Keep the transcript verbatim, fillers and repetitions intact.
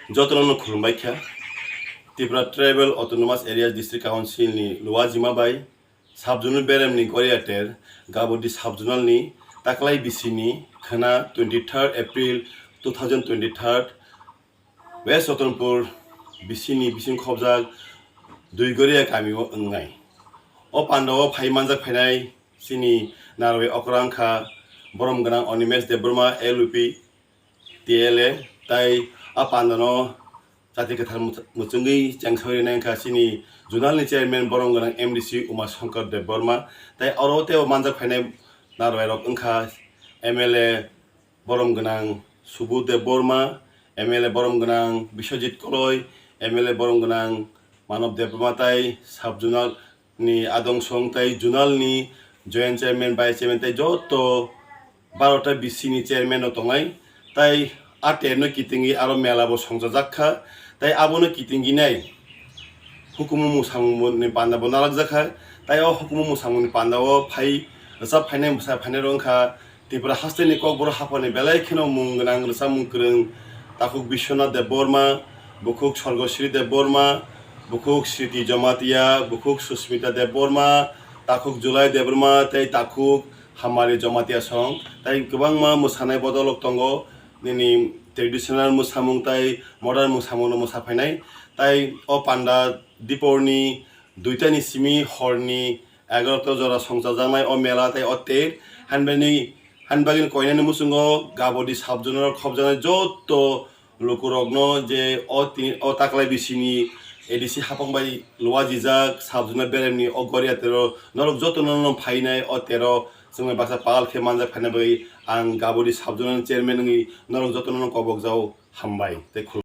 Jotono no khulumbai kha. Tripura Tribal Autonomous Areas District Council ni luajima bai Sub-Zonal Beremni Goriater Gabodi Sub-Zonal ni taklai bisini khwna twenty-third April two thousand twenty-three West Ratanpur bisini bising khobjak Duigoria kami o wngnai. O panda o phai manjak phainai chini narwi okra wngkha borom gwnang Animesh Debbarma L U P T L A, tai a pandano chati kwthar much-, muchungwi chengsawi rwnai wngkha chini zonal ni chairman borom gwnang M D C Uma Shankar Debbarma, tai oro tei o manjak phainai narwi rok wngkha M L A borom gwnang Subodh Debbarma, M L A borom gwnang Biswajit Koloi, M L A borom gwnang Manav Debbarma tai sub-zonal ni adong song tai zonal ni joint chairman, vice chairman tai joto barota bisini chairman rok tongnai. Tai a ter no kitingwi aro mela bo songchajak kha. Tai abono kitingwi nai hukumu mwsamung ni panda bo nalakjak kha. Tai o hukumu mwsamung ni panda o phai rwchap phainai bwsa phainai rok wngkha Tripura haste ni Kokborok haphar ni belai kheno mung gwnang rwchapmung kwrwng takhuk Biswanath Debbarma, bukhuk Sorgosri Debbarma, bukhuk Sriti Jamatia, bukhuk Susmita Debbarma, takhuk Julai Debbarma tei takhuk Hamari Jamatia song. Tai kwbangma mwsanai bodolok tongo, nini traditional mwsamung tai modern mwsamung no mwsa phainai. Tai o panda diporni duitani simi horni egarota jora songchajaknai o mela tei o ter. Hanbani, hanbagini koinani muchungo Gabodi sub-zonal khobjaknai joto lukurokno je o ti-, o taklai bisini A D C hapang bai luajijak sub-zonal beremni o Goriatero norok jotono no phainai o tero chwngno baksa pal khe manjak phaina bagwi ang Gabodi sub-zonal chairman wngwi norok jotono no kobokjao. Hambai tei khulum.